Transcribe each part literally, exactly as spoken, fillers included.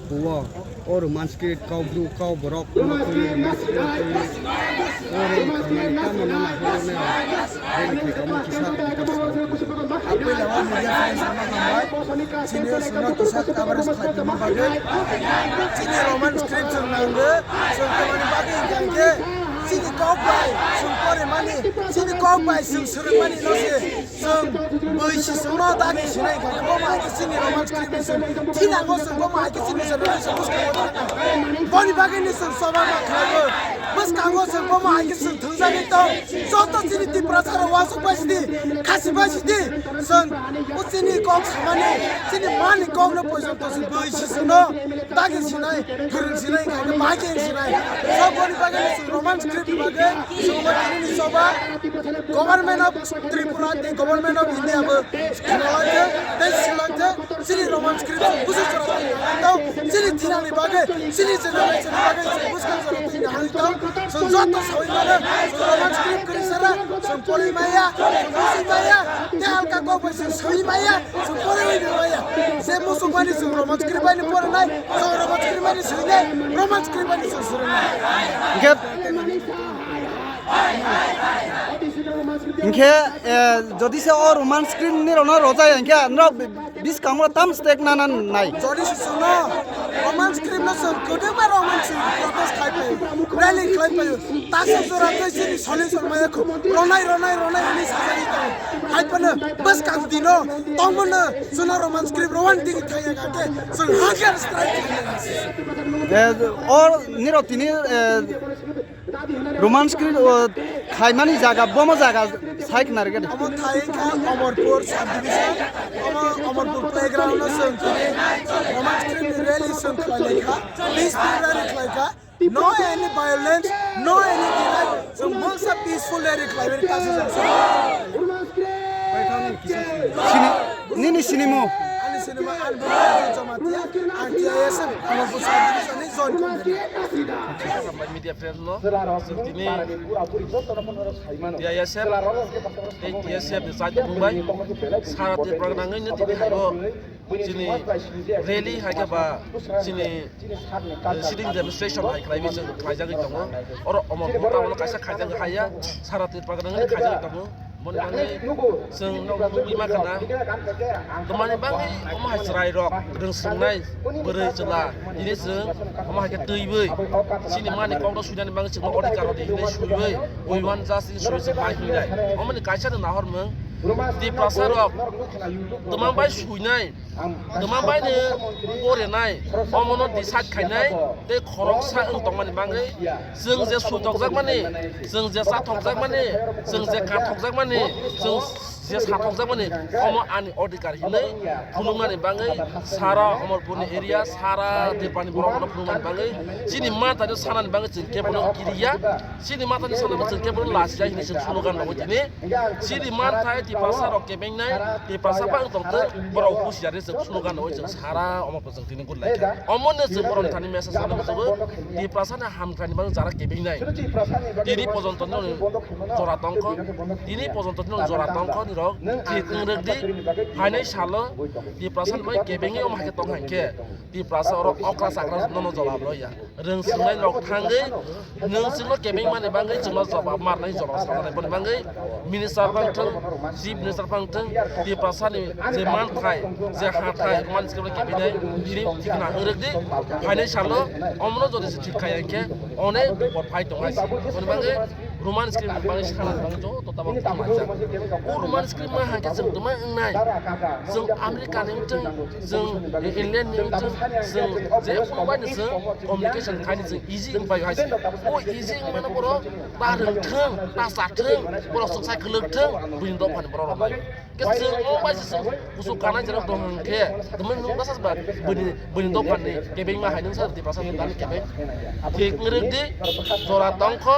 Wo, o Roman script kau bru kau borok no twi Roman script twi o rally khaimani tamo no naiphuru ne rally khaikha omo kisa. Apoila o media friends no hambai, chini o sino kisa coverage khlaitongma bagwi. Chini Roman script chwng nangwi, chwng tongmani bagwi hwnkha hwnkhe chini kok bai chwng porimani, chini kok bai chwng swrwngmani no se. Chwng bwisi chwngno dagi sinai kha, bo ma hai khe chini Roman script ni chwng thinango, chwng bo ma hai khe chini chwng bwskango thangna. Boni bagwi ni chwng choba ma khlaio. Bwskango chwng bo ma hai khe chwng thwngjagwi tong. Joto chini Tiprasa rok uansuk bai sidi, khasi bai sidi. Chwng o chini kok samani, chini mani kokno poijonto chwng bwisi chwngno dagi sinai, phwrwng sinai, hingkha khe ma hai khe sinai. So boni bagwi ni chwng Roman script ni bagwi chwng bo tini ni choba. Government of Tripura, the Government of India bo khwnalang khe, tei silang khe, chini Roman script chwng busu chwra twi nahang tau, chini thinang ni bagwi, chini generation ni bagwi chwng busu chwra twi nahang tau. Chwng joto sawi mano, chwng Roman script kwrwi sara, chwng porwi maya, chwng busu maya, tei alka kok bai chwng sawi maya, chwng porwi maya. Je muchungmani chwng Roman script bai ni porinai, chwng Roman script bai ni swinai, Roman script bai ni chwng swrwngnai. Hingkhe Hingkhe, eh, jodi se o Roman script ni rokno rojaya hingkhe, norok bi-, biskango tam stake nana nai. Jodi se chwngno Roman script no chwng kwdwkma Roman chwng protest khai phaio, rally khlai phaio, tasa jora tei chini solution maya kho, ronai, ronai, ronai hwnwi sajagwi tongo. Hai phano bwskang dino tongmano chwngno Roman script rwani digi thangya kha khe chwng hunger strike khlai nai. Eh, o nirok tini, eh, Roman script, o, khaimani jaga, bomo jaga sai khna rwgadi. Omo thai kha Omorpur subdivision. Omo Omorpur playground no chwng tini Roman script ni rally chwng khlai lai kha. Peaceful rally khlai kha. No any violence, no any delay. Chwng mungsa peaceful rally khlai bai kha se chwng. Sini, nini sinimo? Ani sinimo, ani bo Jamatia, ang T I S F, Omorpur subdivision ni join kha. Media friends no, chwng tini T I S F, tei T S F ni chai tongmung bai, sara Tripura nangwi no tini hai bo chini rally hai khe ba chini, eh, sitting demonstration hai khlaiwi chwng khlaijagwi tongo. Oro Omorpur town no kaisa khaijak hai ya, sara Tripura nangwi khaijagwi tongo. Boni bagwi chwng nok nukgwi ma khana. Tongmani bagwi omo hai chwrai rok rwng swngnai bwrwi chwla. Tini chwng omo hai khe twiwi chini mani kokno suinani bagwi chwngno odhikar rw di hinwi suiwi, we want justice hinwi suiwi chwng bai hinwi nai. Omo ni kaisa no nahor mung. Tiprasa rok tongmani bai suinai. Tongmani bai ni pore nai, omo no decide khainai, tei khoroksa wng tongmani bagwi, chwng je sui tokjakmani, chwng je cha thokjakmani, chwng je ka thokjakmani, chwng je sa thokjakmani, omo ani odhikar hinwi phunuknani bagwi, sara Omorpur ni area, sara Tripura ni borok no phunuknani bagwi, chini mata no sanani bagwi chwng kebo no kiriya, chini mata no sanani bagwi chwng kebo no lasiya hinwi chwng slogan rwgwi tini. Chini manthai Tiprasa rok kebengnai, Tiprasa bang tongthwng, borok husiar ri chwng slogan rwwi chwng sara omo pho chwng tini good lai kha. Omo no chwng borok ni thani message rwna muchungo, Tiprasa ni hamkrai ni bagwi jara kebengnai. Tini pojonto nini jora tongkho, tini pojonto nini jora tongkho nirok thik wng rwk di, phainai salo Tiprasa ni bagwi kebengwi omo hai khe tong hai khe, Tiprasa oro okra chakra nono jawab rw ya. Rwng swrwngnai rok thangwi, nwng chwngno kebeng mani bagwi chwngno jawab marnai jora sanani boni bagwi minister phang thwng, chief minister phang thwng, Tiprasa ni je manthai, je hathai, mani chwngno kebengnai, tini thikna wng rwk di, phainai salo, omono jodi se thik khai ya khe, onek bipod phai tong hai se. Boni bagwi Roman script ni bagwi sanani bagwi joto tabok tongmani jak. O Roman script ma hai khe chwng tongma wngnai. Chwng America ni wngthwng, chwng England ni wngthwng, chwng je phone bai no chwng communication khai ni chwng easy wng pai hai se. O easy wng mano borok ta rwng thwng, ta cha thwng, borok chwng sai khwlwk thwng, buini dopha ni borok rok nai. Khe chwng o bai se chwng kusu kanai jera tong hwn khe, tamo nung basa ba buini, buini dopha ni kebeng ma hai nung sa Tiprasa ni dani kebeng. Thik wng rwk di, jora tong kho.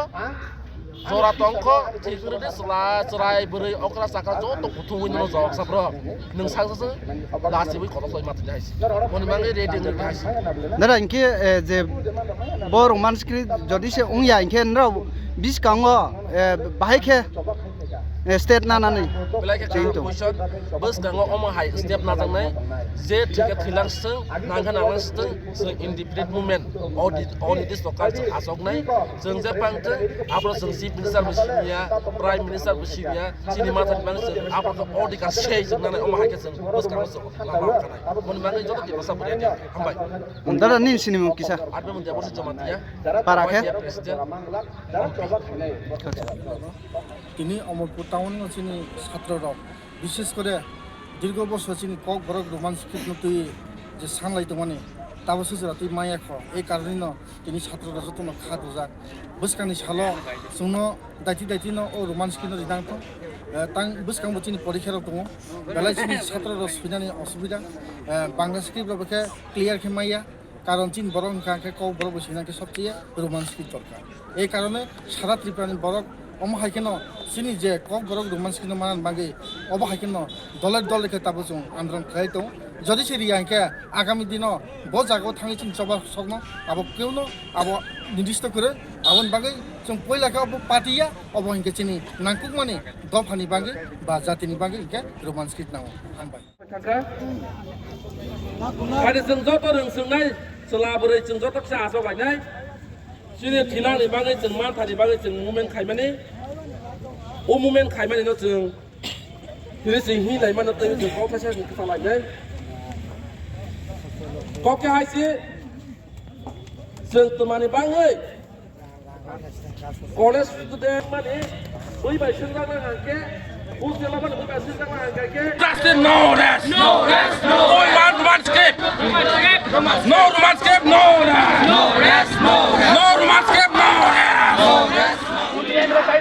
Jora tong kho, thik wng rwdi chwla, chwrai, bwrwi, okra, chakra, joto kuthumwi nono jawab sa bro. Nwng saksa se lachiwi kotor khlai ma tongdi hai se. Boni bagwi ready wng rwdi hai se. Nara hinkhe, eh, je bo Roman script jodi se wng ya hinkhe nrao biskango, eh, bahai khe Eh, step nanani. Belai khe chini tong. Buskang wo omo hai step najaknai, je thik khe thwilang sthwng, nang khe nanglang sthwng, chwng indefinite movement, oni, oni dis lokal chwng achoknai, chwng je pang thwng, abo chwng Chief Minister bo siniya, Prime Minister bo siniya, chini matha ni bang chwng, abo khe odhikar sei chwng nanai, omo hai khe chwng buskang wo chwng lama khanai. Moni bagwi joto Tiprasa bwrwi ni hambai. Dada, nini sinimung kisa? Arbe mung Debashish Jamatia. Para khe? Y T F president. Tini Amarpur town no chini satro rok, bishesh kore dirgo bosor chini Kokborok Roman script no twi je sanlai tongmani, tabo se jora twi maya kho. Ei karone no tini satro rok joto no kha dujak. Bwskang ni salo chwngno daiti daiti no o Roman script no rinang thung. Eh, tang bwskang bo chini porikha rok tongo. Belai chini satro rok swinani osubida. Eh, Bangla script rok bo khe clear khe maya. Karon chini borok wngkha khe Kokborok bo swinang khe sobcheye Roman script dorkar. Ei karone sara Tripura ni borok omo hai kheno chini je Kokborok Roman script no manani bagwi obo hai kheno dole dole khe tabo chwng andolon khlai tong. Jodi se riya hwnkhe agami dino bo jaga o thangwi chini choba sokno abo keuno abo nirdisto kwrwi. Aboni bagwi chwng poila khe obo party ya, obo hinkhe chini nangkukmani dophani bagwi ba jatini bagwi hinkhe Roman script nango. Hambai. Phai di, chwng joto rwng swngnai, chwla bwrwi chwng joto kisa achok lainai. Chini thinangni bagwi chwng manthani bagwi chwng movement khaimani. O movement khaimani no chwng tini chwng hinlaimano tei chwng kok thaisa chwng kwthang lainai. Kok khe hai se chwng twmani bagwi College student mani bui bai swngjak na hang khe, hostel o mani bui bai swngjak na hang khe. Justice, no rest. No rest, no rest. We want Roman script. No Roman script, no rest. No rest, no rest. No Roman script, no rest. No rest.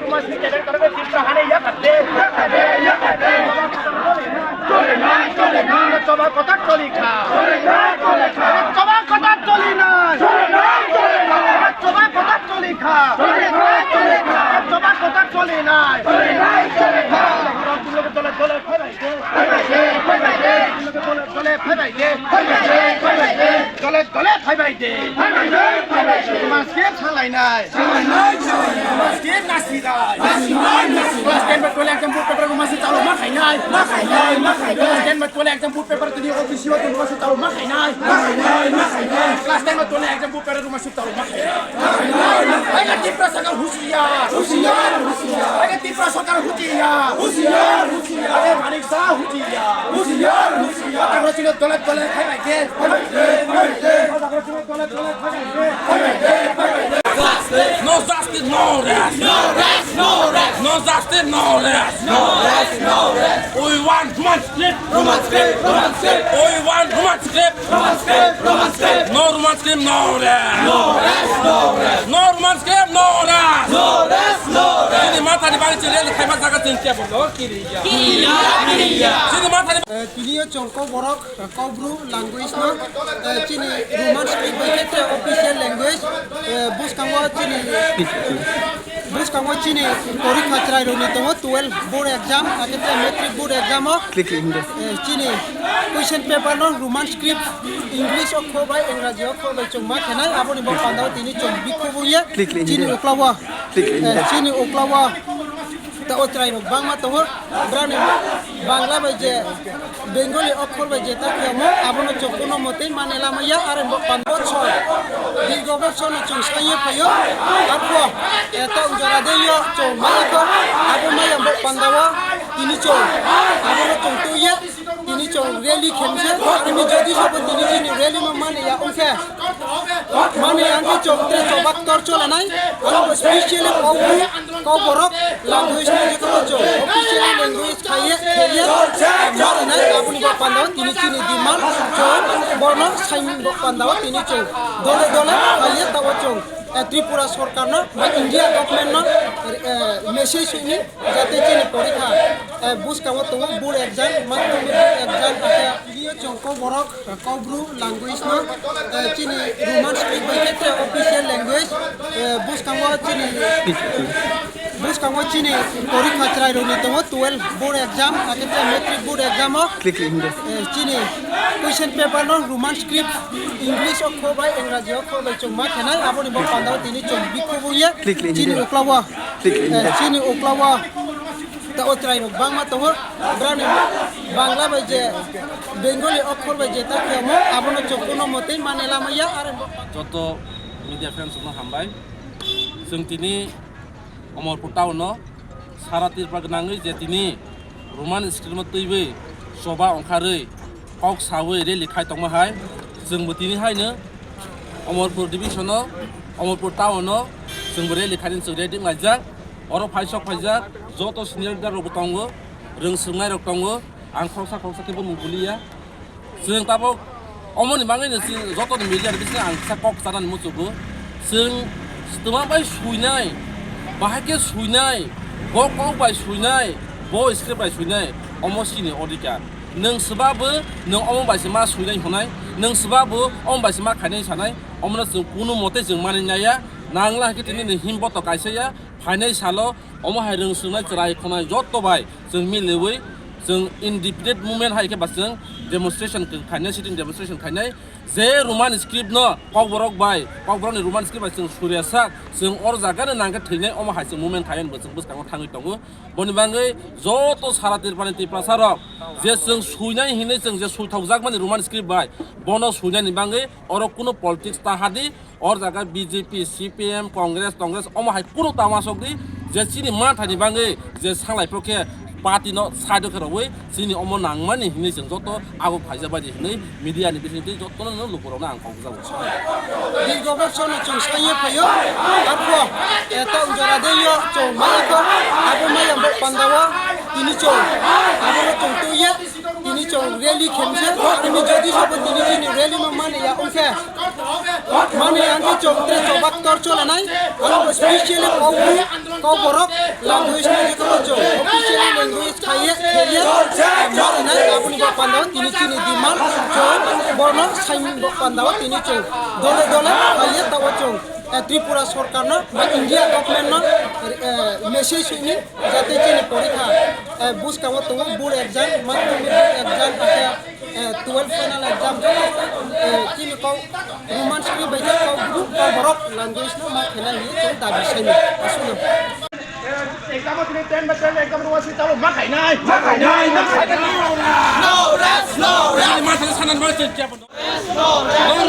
Roman script, no rest. Chole nai, chole nai. Choba kotha choli kha. Chole nai, chole nai. Choba kotha choli nai. Chole nai, chole nai. Choba kotha choli kha. Chole nai, chole nai. Choba kotha choli nai. Chole nai, chole nai. Dole, dole, phai bai de. Phai bai de, phai bai de. Dole, dole, phai bai de. Phai bai de, phai bai de. Dole, dole, phai bai de. Phai bai de, phai bai de. Roman script salai nai. Salai nai, salai nai. Roman script nasi nai. Nasi nai, nasi nai. Class ten bai twelve exam board paper Roman script chalo ma khainai. Ma khainai, ma khainai. Class ten bai twelve exam board paper tini office yo tong Roman script chalo ma khainai. Ma khainai, ma khainai. Class ten bai twelve exam board paper Roman script chalo ma khainai. Ma khainai, ma khainai. Hai ka Tripura sarkar husiar. Husiar, husiar. Hai ka Tripura sarkar husiar. Husiar, husiar. Hai ka Manik Saha husiar. Husiar, husiar. Hai ka Rosina dole dole khai bai khe. Khai bai khe, khai bai khe. Hai ka Rosina dole dole khai bai khe. Khai bai khe, khai bai khe. No justice, no rest. No rest, no rest. No justice, no rest. No rest, no rest. We want Roman script. Roman script, Roman script. We want Roman script. Roman script, Roman script. No Roman script, no rest. No rest, no rest. No Roman script, no rest. No rest, no rest. Chini matha ni bagwi chini rally khaima jaga chini tebo no kiri ya. Kiri ya, kiri ya. Chini matha ni Eh, tini yo chwng Kokborok, eh, Kokbru language no, eh, chini Roman script bai khe tre official language, eh, bwskango chini, bwskango chini porikha chwrai rok ni tongo, twelve board exam, akhe tre matric board exam o. Click, click, hindi. Eh, chini question paper no Roman script, English okhor bai, Engraji okhor bai chwng ma khenai, aboni bo panda o tini chwng bikhobong ye. Click, click, hindi. Chini ukla o, click, click, hindi. Eh, chini ukla o. Ta o chwrai rok bangma tongo, brani Bangla bai je, Bengali okhor bai je ta khemo, abono chwng kono motei mane lama ya, are bo panda o chwng, dirgo bosor no chwng sai ye phai o, arphuh, eh, ta jora de yo chwng mane kho, abo maya bo panda o, tini chwng, abono chwng twi ye, tini chwng rally khe se, tini jodi sabo tini chini rally no mane ya ong khe, mane ya ong khe chwng tre chwng bak tor chole nai, abo specially Kokbru, Kokborok language no joto no chwng officially language khai ye, khe ye, mane nai, aboni bo panda o tini chini demand chwng, bono saimung bo panda o tini chwng dole dole khai ye, tabo chwng, eh, Tripura sorkar no, ba India government no, eh, message hini, jate chini porikha, eh, bwskango tongo board exam, madhyamik exam, akhe tini yo chwng Kokborok, eh, Kokbru language no, eh, chini Roman script bai khe tre official language, eh, bwskango chini, bwskango chini porikha chwrai rok ni tongo twelve board exam, akhe tre matric board exam o. Click, click, hindi. Eh, chini question paper no Roman script, English okhor bai, Engraji okhor bai chwng ma khenai, aboni bo panda o tini chwng bikhobong ye. Click, click, hindi. Chini ukla o. Click, click, hindi. Eh, chini ukla o. O chrai rok bangma tong ou, brao ni Bangla bai je, Bengali okhor bai je ta khe mo, abo no chung kuno motei mane lamai ya, are joto media friends no hambai. Chung tini Amarpur town no sara Tripura gnangwi je tini Roman script no twiwi choba ongkharwi kok sawi rally khai tongma hai, chwngbo tini haino Amarpur division no, Amarpur town no chwngbo rally khainani chwng ready wngjak. Oro phaisok phaijak joto senior leader rokbo tongo, rwng swrwngnai rok tongo, ang khoroksa khoroksa khe bo mung kuliya. Chwng tabuk omoni bagwi no chwng joto ni media ni bising ang kisa kok chanani muchugo. Chwng twma bai suinai, bahai khe suinai, bo kok bai suinai, bo script bai suinai, omo chini odhikar. Nwng swba bo nwng omo bai se ma suinai hwnai, nwng swba bo omo bai se ma khainai sanai, omono chwng kunu mote chwng manwi naiya. Nangla hai khe tini ni himboto kaisa ya, phainai salo omo hai rwng swrwngnai chwrai khonai joto bai chwng miliwi chwng indefinite movement hai khe ba chwng demonstration khainai, sitting demonstration khainai. Je Roman script no Kokborok bai, Kokborok ni Roman script bai chwng surya sak, chwng or jaga no nang khe thwinai, omo hai chwng movement khainai bo chwng bwskango thangwi tongo. Boni bagwi joto sara Tripura ni Tiprasa rok je chwng suinai hinwi chwng je suithokjakmani Roman script bai, bono suinani bagwi oro kuno politics ta hadi, or jaga B J P, C P M, Congress, Congress, omo hai kunu tama sok di, je chini manthai ni bagwi je sanglai phro khe party no side o khe rwi, chini omo nangmani hinwi chwng joto abo phaijak bai di hinwi media ni bising twi joto no lukurok no ang kok jago. Dirgo bosor no chwng saiye phaio, arphuh, eh, tong jora de yo chwng mai kho, abo mai ang bo panda o, tini chwng, abo no chwng twi ye, tini chwng rally khe mse, tini jodi sabo tini chini rally no mani ya ong khe. Mani ang khe chwng tre chwng bak tor chola nai, ang bo specially Kokborok, Kokborok language no je khe chwng officially language khai ye, khai ye, mani nai, aboni bo panda o tini chini demand chwng, bono saimung bo panda o tini chwng dole dole khai ye, tabo chwng, eh, Tripura sorkar no, ba India government no, eh, message sini, jate chini porikha, eh, buskang o tongo, board exam, madhyamik board exam, akhe, eh, twelve final exam, eh, chini kau Roman script bai khe Kokborok, Kokborok language no ma khenai hinwi chwng dabi saimung. Asuh no. Exam o tini ten by ten exam rwma si tabo ma khainai. Ma khainai, ma khainai. No rest, no rest. Tini ma thani sanan bai chwng kya bono. No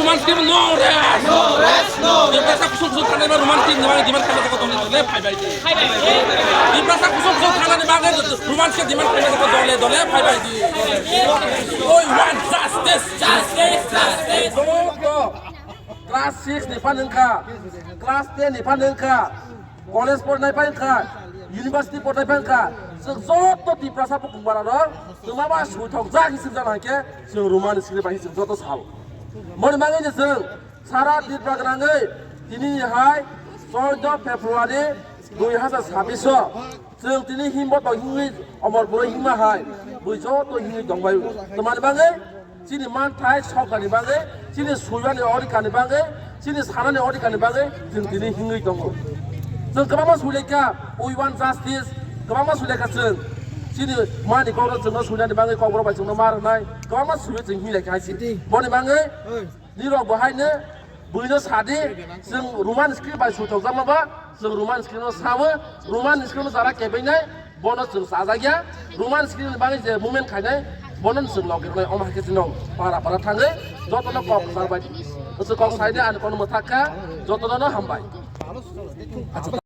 Roman script, no rest. No rest, no rest. Tiprasa kusung kusung thanai ba Roman script ni bagwi demand khaina jaga dole dole phai bai di. Phai bai di. Tiprasa kusung kusung thanani bagwi Roman script demand khaina jaga dole dole phai bai di. We want justice. Justice, justice. Joto class six ni phan wngkha, class ten ni phan wngkha, college pornai phan wngkha, university pornai phan wngkha, chwng joto Tiprasa bukung bara rok twma ba suithokjak hinwi swngjak hai khe chwng Roman script bai chwng joto sao. Boni bagwi no chwng sara Tripura gnangwi tini hai choudo February dui hazar sabbish o chwng tini himbo tong himwi Amarpur o himma hai bui joto himwi tongbai. Twmani bagwi chini manthai sokani bagwi, chini suinani odhikar ni bagwi, chini sanani odhikar ni bagwi chwng tini himwi tongo. Chwng kwbangma suilaikha, we want justice, kwbangma suilaikha chwng. Chini mani kokno chwngno suinani bagwi Kokborok bai chwngno ma rwnai, kwbangma suiwi chwng himlaikha hai se. Boni bagwi nirok bo haino buino sadi, chwng Roman script bai suithokjakma ba, chwng Roman script no sao, Roman script no jara kebainai, bono chwng chajak ya, Roman script ni bagwi je movement khainai, bono chwng logi rwnai, omo hai khe chwng para para thangwi, jotono kok sabai, chwng kok sainai ani kono mwthak kha, jotono no hambai.